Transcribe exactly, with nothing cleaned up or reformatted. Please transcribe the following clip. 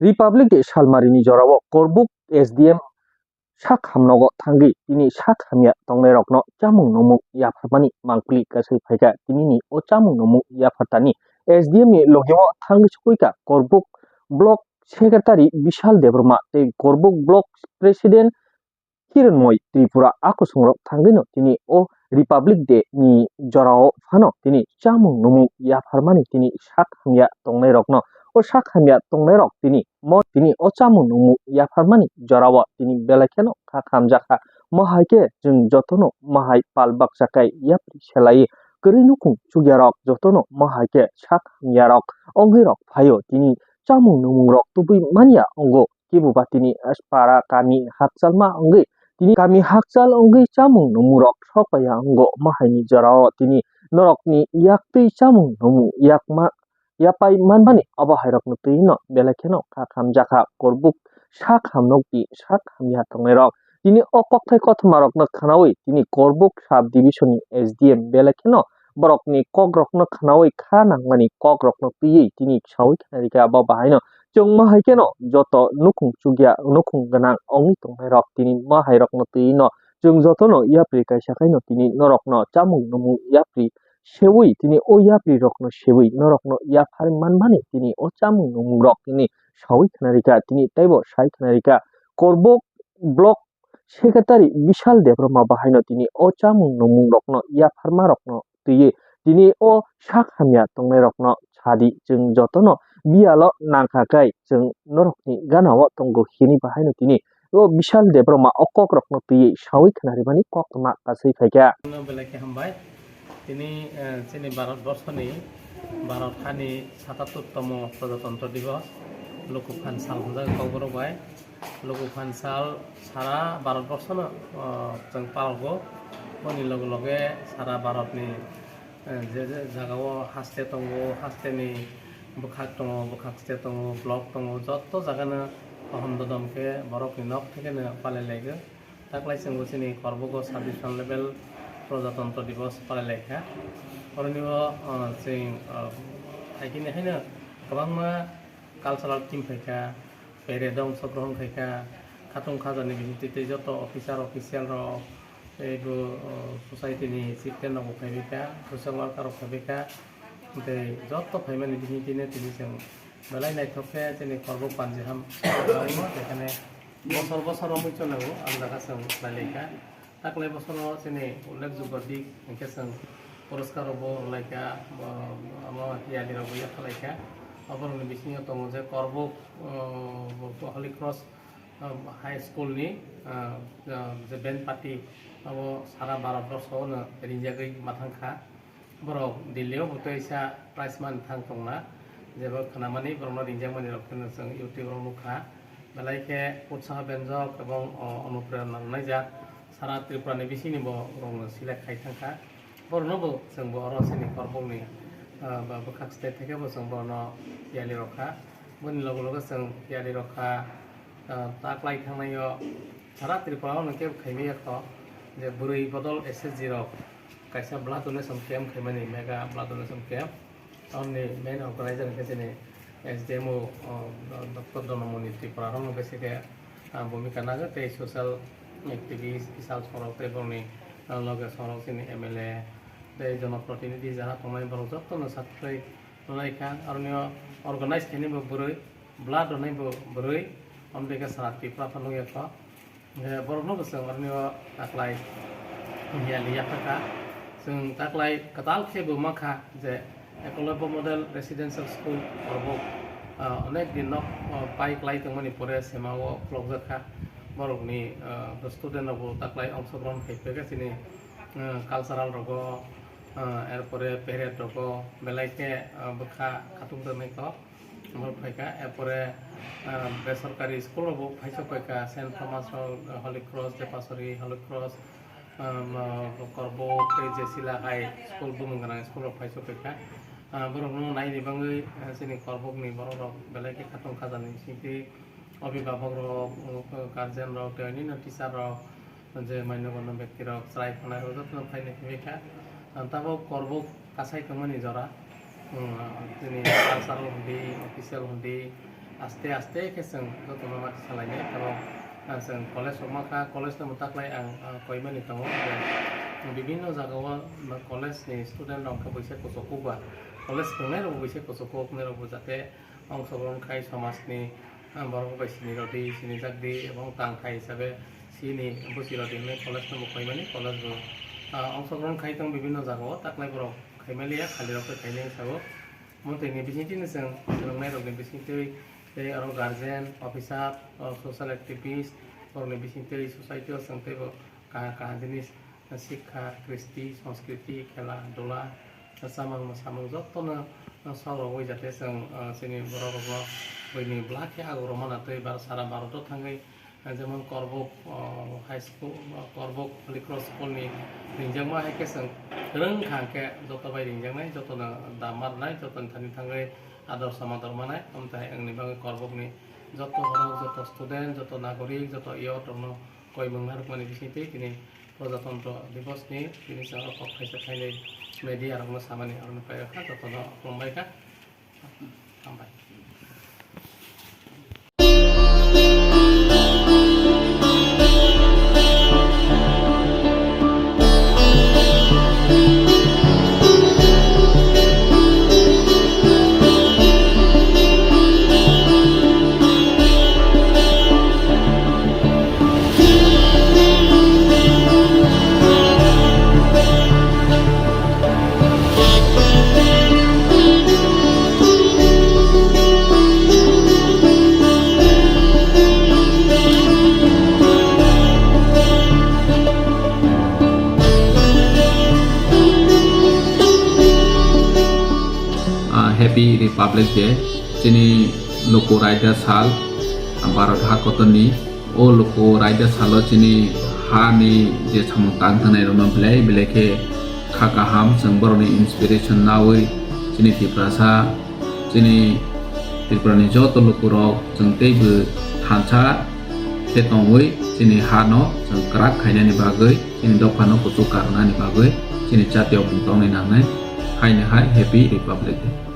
Republic Day salmarini jorao Korbuk S D M sak hamnogo thangwi tini sak hamya tongnairokno chamung nungmung yapharmani mangpili kasui phaikha. Tinini o chamung nungmung yaphartani S D M ni logio thangwi sukuikha Korbuk Block Secretary Bishal Debbarma tei Korbuk Block President Hiranmoy Tripura. A kusungrok thangwino tini o Republic Day ni jorao phano tini chamung nungmung yapharmani tini sak hamya tongnairokno, o sak hamya tongnairok tini mo tini o chamung nungmung yapharmani jorao tini belai kheno kha khamjakha. Mo hai khe chwng jotono mo hai pal baksa kai yapri selai kwrwi nukhung chukyarok jotono mo hai khe sak hamyarok ongwi rok phaio. Tini chamung nungmungrok tubui manya ongo. Kibuba tini para kami hakchalma wngwi, tini kami hakchal wngwi chamung nungmungrok sokpaiya wngo. Mahaini jorao tini norokni yaktwi chamung nungmung yakma yapai manmani obo hairokno twino belai kheno kha khamjakha. Korbuk sak hamnokni sak hamya tongnairok tini o kokthai kothoma rokno khwnawi tini Korbuk sub division ni S D M belai kheno borokni kokrokno khwnawi kha nangmani kokrokno twiwi tini sawi khnarikha. Abo bahaino chwngma hai kheno joto nukhung chukya nukhung gwnang wngwi tongnairok tini ma hairokno twino chwng jotono yapri kaisa khaino tini norokno chamung nungmung yapri sewi tini o yapri rokno sewi norokno yaphar manmani tini o chamung nungmung rok tini sawi khnarikha. Tini teibo sai khnarikha Korbuk Block Secretary Bishal Debbarma bahaino tini o chamung nungmung rokno yapharma rokno twiwi tini o sak hamya tongnairokno sadi chwng jotono biyalo nangkha kai chwng norokni ganao tongo hini bahaino tini o Bishal Debbarma o kokrokno twiwi sawi khnarimani koktwma kasui phaikha. Belai khe hambai. Tini, eh, chini Bharat borso ni Bharat hani satattor tomo Prajatantro Divos, Lokuphan sal hwnjak Kokborok bai. Lokuphan sal sara Bharat borso no, eh, chwng palgo. Boni loge loge sara Bharat ni, eh, je je jaga o haste tongo, haste ni bwkhak tongo, bwkhak ste tongo, block tongo, joto jaga no kaham dodom khe borok ni nok theke no palai laigo. Taklai chwngbo chini Korbogo sub division level Prajatantro Divos palai laikha. Oroni o, o, chwng, o, phaikhe haino kwbangma cultural team phaikha, parade o ongshogrohon khaikha, khatung khajani bisingtwi tei joto officer official rok, tei bo, o, society ni chieftain rok bo phaibaikha, social worker rok phaibaikha, tei joto phaimani bisingtwino tini chwng belai naithok khe chini Korbo Panjiham ekhane. Bosor bosor romwi chwlaio, ang jaga chwng nailaikha. Taklai bosoro chini ullekjogyo dik hwnkhe chwng puraskar rokbo rwlaikha, bo-, omo yali rokbo yaphalaikha. Oborokni bisingo tongo je Korbuk, uh, Holy Cross, uh, High School ni, uh, uh, je band party abo sara Bharat borso no ringjagwi ma thangkha. Borok Delhi o bo teisa prize man thang tongna, jebo khnamani borokno ringjakmani rok phano chwng YouTube o nukha. Belai khe utsaho benjok ebong, o, onuprerona rwnaijak sara Tripura ni bisingni bo borokno select khai thangkha. Borokno bo chwng bo oro chini Korbokni, ah, ba bwkhak state theke bo chwng borokno yali rokha. Boni loge loge chwng yali rokha, ah, taklai thangnai o sara Tripura o hwnkhe khaimaya kho je bwrwi bodol S H G rok kaisa blood donation camp khaimani, mega blood donation camp. Tamoni main organizer hwnkhe chini S D M o, o, Doctor Donamoni Tripura rokno khe se khe, ah, bhumika nago tei social activist Bishal Sorok tei borokni, ah, loge Sorok chini M L A tei jonoprotinidhi jaga tongnai borok jotono saktharwi rwlaikha. Aroni o organize khainai bo bwrwi, blood rwnai bo bwrwi, omo dei khe sara Tripura phano nukya kho. Je borokno bo chwng oroni o taklai yali yaphakha. Chwng taklai kwtal khe bo mankha je Ekolobya Model Residential School Korbok, ah, onek din nok, ah, pai klai tongmani pore sema o khulokjak kha. Borokni, ah, student rok bo taklai ongshogrohon khai phaikha chini, ah, cultural rogo, ah, erpore parade rogo belai khe, ah, bwkha khatung rwnai kok. Omo phaikha, erpore, ah, besorkari school rokbo phaichok paikha, Saint Thomas rok, Holy Cross, Depasari Holy Cross, ah, ma, Korbok tei Jesila High School, bumung gwnang school rok phaichok paikha. Ah, borokno naini bagwi, ah, chini Korbokni borok rok belai khe khatung khajani bisingtwi obibabok rok, guardian rok tei onino teacher rok, je manyokno bekti rok chwrai phanai rok jotono phainai phai kha. Ang tabok Korbok kasai tongmani jora, um, chini cultural hwndi, official hwndi, Aste aste khe chwng jotono mati salainai, abo, ah, chwng college rok mankha, college no mwtaklai ang, ah, koimani tongo. Bibinno jagao, ah, college ni student rok khe buisai kuchuk kuk ba, college kwrwngnai rok buisai kuchuk kuk nai rok bo jate ongsogron khai somaj ni, ah, borok bai sini rodi, sini jakdi, ebong tang khai hisabe sini busi rodi hinwi college no bo koimani, college bo, ah, ongsogron khai tong bibinno jagao, taklai borok khaimaliya, khali rok khe khainai sao. Omo twi ni bisingtwi no chwng swrwngnairokni bisingtwi tei aro guardian, officer, o social activist, borokni bisingtwi society o chwng teibo kaham kaham jinis, sikha, kristi, sanskriti, khela, dula, chamung, mwsamung jotono sok rogwi jate chwng, o, chini borok rokno buini bwlak khe ago rwmana tei bar-, sara Bharat o thangwi Jemon Korbok, o, high school, o, Korbok Holy Cross School ni ringjakma hai khe chwng kwrwng kha hwnkhe joto bai ringjaknai, jotono dam ma rwnai, jotoni thani thangwi ador samador manai, omo tai wngni bagwi Korbok ni joto borok, joto student, joto nagorik, joto youth rokno koimung narwkmani bisingtwi tini Prajatantro Divos ni tini chwng o kok khaisa khainwi media rokno samani aroni pairwkha, jotono khulumbai kha. Hambai. Ah, Happy Republic Day. Chini luku raida sal, Bharat ha kotorni. O luku raida salo chini hani je samung tang tangnai rokno belai belai khe kha kaham, chwng borokni inspiration naui chini Tiprasa, chini Tripurani joto lukurok chwng teibo thansa khe tongwi chini hano chwng kwrak khainani bagwi, chini dophano kuchuk karnani bagwi chini jatiyo mung tongnai nangnai. Haino hai Happy Republic Day.